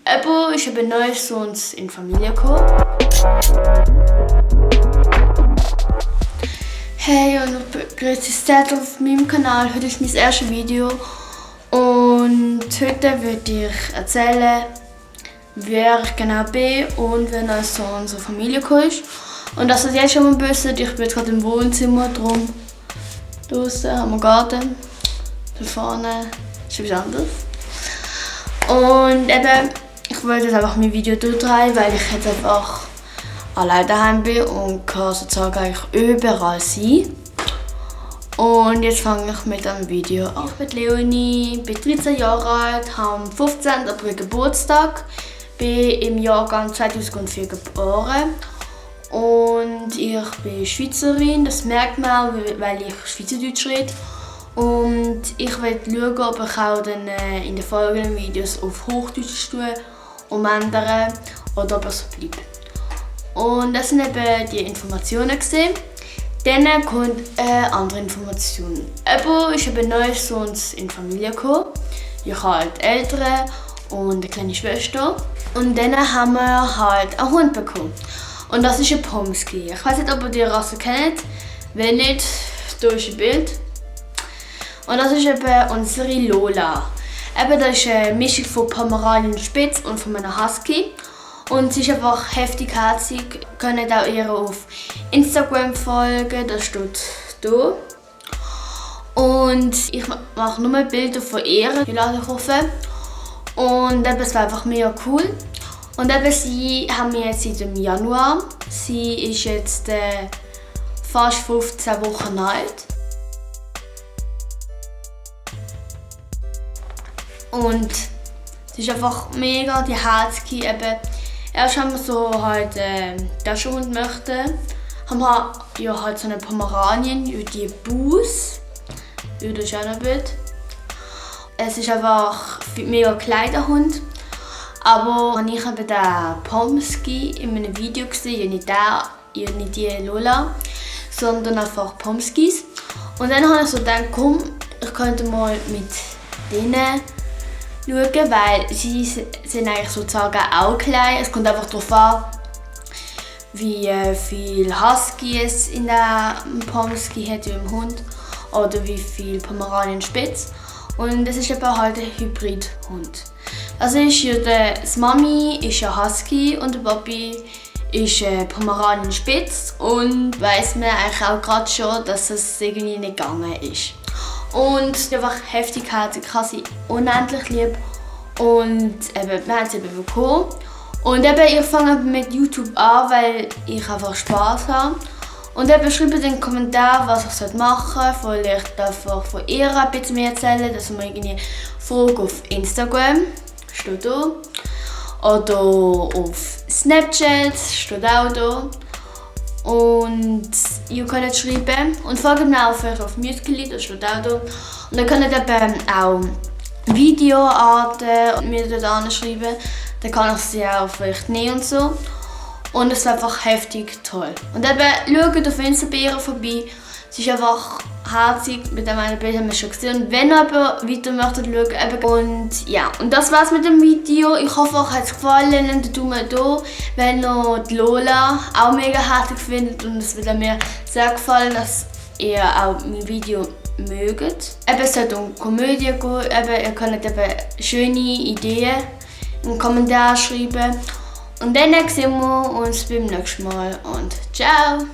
Jemand ist eben neu zu uns in die Familie gekommen. Hey und grüß euch auf meinem Kanal. Heute ist mein erstes Video und heute würde ich erzählen, wer ich genau bin und wer neu zu unserer Familie gekommen ist. Und dass ihr jetzt schon mal wisst, ich bin jetzt gerade im Wohnzimmer, drum draußen haben wir Garten, da vorne ist etwas anderes. Und eben, ich wollte jetzt einfach mein Video durchdrehen, weil ich jetzt einfach allein daheim bin und kann sozusagen eigentlich überall sein. Und jetzt fange ich mit einem Video an. Ich bin Leonie, bin 13 Jahre alt, habe am 15. April Geburtstag, bin im Jahrgang 2004 geboren. Und ich bin Schweizerin, das merkt man auch, weil ich Schweizerdeutsch rede. Und ich werde schauen, ob ich auch dann in den folgenden Videos auf Hochdeutsch umändern oder ob es bleibt. Und das sind eben die Informationen gesehen. Dann kommt eine andere Information. Jemand ist eben neu zu uns in die Familie gekommen. Ich habe halt Eltern und eine kleine Schwester. Und dann haben wir halt einen Hund bekommen. Und das ist ein Pomsky. Ich weiß nicht, ob ihr die Rasse kennt. Wenn nicht, hier ist ein Bild. Und das ist eben unsere Lola. Eben, das ist eine Mischung von Pomeranian Spitz und von einem Husky. Und sie ist einfach heftig herzig. Ihr könnt auch ihr auf Instagram folgen, das steht hier. Und ich mache nur Bilder von ihr, die lade ich hoch. Und eben, es war einfach mega cool. Und eben, sie haben wir jetzt seit dem Januar. Sie ist jetzt fast 15 Wochen alt. Und sie ist einfach mega die herzige. Eben, erst haben wir so halt Taschenhund möchten. Haben wir ja halt so eine Pomeranien, die Bus. Das ist auch noch ein Bild. Es ist einfach ein mega kleiner Hund. Aber wenn ich eben den Pomsky in einem Video gesehen, nicht die Lola, sondern einfach Pomskys. Und dann habe ich so gedacht, komm, ich könnte mal mit denen schauen, weil sie sind eigentlich sozusagen auch klein. Es kommt einfach darauf an, wie viel Husky es in dem Pomsky hat wie im Hund oder wie viel Pomeranian Spitz. Und das ist eben halt ein Hybridhund. Also ist ja die Mami ist ein Husky und der Papi ist ein Pomeranian Spitz und weiss man eigentlich auch gerade schon, dass es irgendwie nicht gegangen ist. Und einfach heftig herzig, ich habe sie unendlich lieb und eben, wir haben sie eben bekommen. Und eben, ich fange mit YouTube an, weil ich einfach Spass habe. Und eben schreibt in den Kommentaren, was ich machen soll. Vielleicht einfach von ihr ein bisschen mehr erzählen, dass wir irgendwie Fragen auf Instagram, steht da. Oder auf Snapchat, steht auch da. Und ihr könnt schreiben und folgt mir auch auf Musical.ly, das steht auch da. Und dann könnt ihr eben auch Videoarten mir dort anschreiben. Dann kann ich sie auch vielleicht nehmen und so. Und es ist einfach heftig toll. Und eben schaut auf Instagram vorbei. Sie ist einfach herzig, mit dem einen Bild haben wir schon gesehen. Und wenn ihr aber weiter möchtet schauen, eben. Und ja, und das war's mit dem Video. Ich hoffe, euch hat es gefallen. Lasst einen Daumen da, wenn ihr die Lola auch mega herzig findet. Und es wird mir sehr gefallen, dass ihr auch mein Video mögt. Eben, es sollte um Komödie gehen. Eben, ihr könnt eben schöne Ideen in den Kommentaren schreiben. Und dann sehen wir uns beim nächsten Mal und ciao!